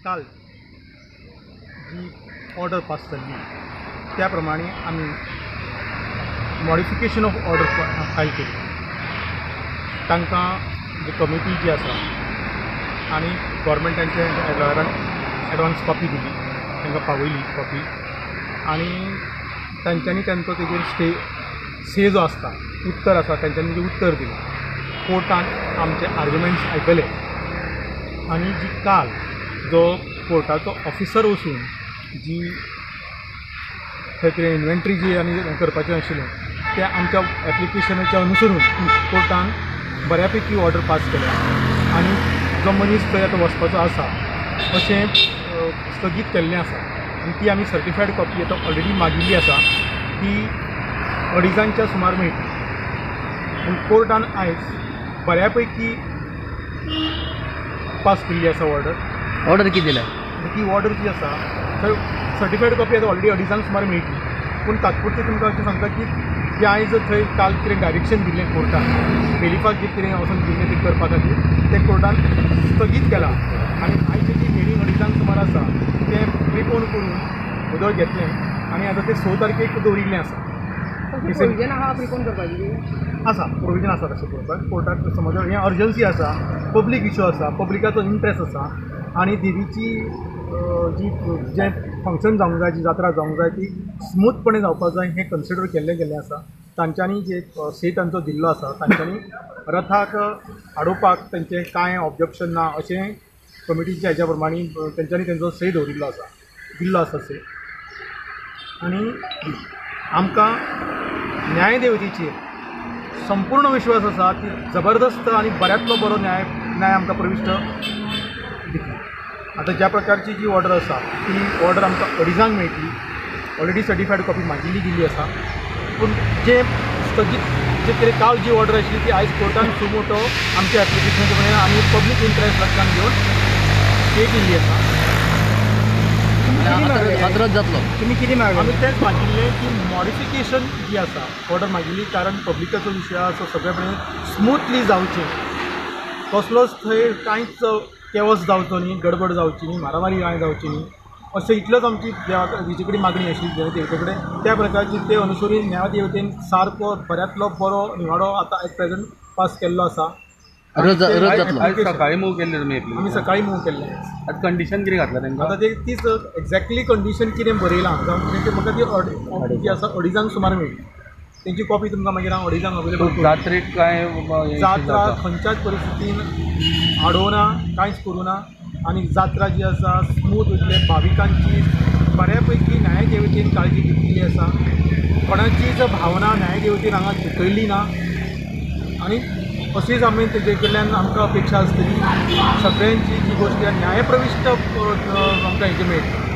काल जी order pass जाल्ली त्या प्रमाणे आमी मॉडिफिकेशन ऑफ ऑर्डर फायल केली. तांकां जी कमिटी जी आसा आनी गव्हर्मेंटांचे लॉयरान एडवान्स कॉपी दिली, तांकां पावयली कॉपी आनी तांच्यांनी तांचो तेजेर स्टे से जो आसता उत्तर आसा तांच्यांनी जें उत्तर दिलें. कोर्टान आमचे आर्ग्युमेंट्स आयकले आनी जी काल जो कोर्टाचो ऑफिसर वचून जी थंय कितें इन्व्हेंट्री जी आमी करपाचें आशिल्लें तें आमच्या एप्लिकेशनाच्या अनुसरून कोर्टान बऱ्या पैकी ऑर्डर पास केल्या आनी जो मनीस थंय आतां वचपाचो आसा अशें स्थगीत केल्लें आसा आनी ती आमी सर्टिफायड कॉपी आतां ऑलरेडी मागिल्ली आसा, ती अडीजांच्या सुमार मेळटली. आनी कोर्टान आयज बऱ्या पैकी पास केल्ली आसा ऑर्डर. ऑर्डर कितें दिल्या? ती ऑर्डर जी आसा थंय सर्टिफायड कॉपी आतां ऑलरेडी अडीजांक सुमार मेळटली, पूण तात्पुरती तुमकां अशें सांगता की ती आयज थंय काल कितें डायरेक्शन दिल्लें कोर्टान बेलिफाक जे कितें वचून दिल्लें तें करपा खातीर तें कोर्टान स्थगीत केलां आनी आयचें जी हियरींग अडीजांक सुमार आसा तें प्रिपोन करून उदक घेतलें आनी आतां तें 6 तारखेक दवरिल्लें आसा. प्रोविजन आहा प्रिपोन करपाची आसा, प्रोविजन आसा तशें पळोवपाक कोर्टाक समज हें अर्जन्सी आसा, पब्लीक इशू आसा, पब्लिकाचो इंट्रस्ट आसा आनी देवीची जी जें फंक्शन जावंक जाय, जी जात्रा जावंक जाय ती स्मूथपणे जावपाक जाय हें कन्सिडर केल्लें गेल्लें आसा. तांच्यांनी जे से तांचो दिल्लो आसा तांच्यांनी रथाक आडोवपाक तांचें कांय ऑब्जेक्शन ना अशें कमिटीच्या हेज्या प्रमाणे तांच्यांनी तांचो से दवरिल्लो आसा, दिल्लो आसा से. आनी आमकां न्यायदेवतेचेर संपूर्ण विश्वास आसा की जबरदस्त आनी बऱ्यांतलो बरो न्याय न्याय आमकां प्रविश्ट दितली. आतां ज्या प्रकारची जी ऑर्डर आसा ती ऑर्डर आमकां अडीजांक मेळटली. ऑलरेडी सर्टिफायड कॉपी मागिल्ली गेल्ली आसा, पूण जें स्थगीत जे कितें काल जी ऑर्डर आशिल्ली ती आयज कोर्टान सुमोटो आमच्या एप्लिकेशनाचे आनी पब्लीक इंट्रस्ट लक्षांत घेवन स्टे केल्ली आसा. जातलो तुमी कितें मागलें? आमी तेंच मागिल्लें की मॉडिफिकेशन जी आसा ऑर्डर मागिल्ली, कारण पब्लिकाचो विशय आसा सगळे कडेन स्मुथली जावचें, कसलोच थंय कांयच केवस जावचो न्ही, गडबड जावची न्ही, मारामारी कांय जावची न्ही, अशें इतलोच आमची देवा हेचे कडेन मागणी आशिल्ली देवते कडेन. त्या प्रकारची ते अनुसरून न्यायदेवतेन सारको बऱ्यांतलो बरो निवाडो आतां एट प्रेजंट पास केल्लो आसा. सकाळी मूव केल्ले तुमी? आमी सकाळी मूव केल्ले. आतां कंडिशन कितें घातलां तांकां? आतां ते तीच एक्झॅक्टली कंडिशन कितें बरयलां जावं म्हाका ती ऑर्डर जी आसा अडीजांक सुमार मेळ्ळी. तेंची कॉपी तुमकां मागीर हांव अडीजांक अवेलेबल. जात्रेक कांय जात्रा खंयच्याच परिस्थितीन आडोवना, कांयच करूं ना आनी जात्रा जी आसा स्मूथ वयतले. भाविकांची बऱ्या पैकी न्यायदेवतेन काळजी घेतलेली आसा, कोणाचीच भावना न्यायदेवतेन हांगा दुखयली ना आनी अशीच आमी तेजे कडल्यान आमकां अपेक्षा आसतली सगळ्यांची जी गोश्ट न्यायप्रविश्ट आमकां हेजी मेळटली.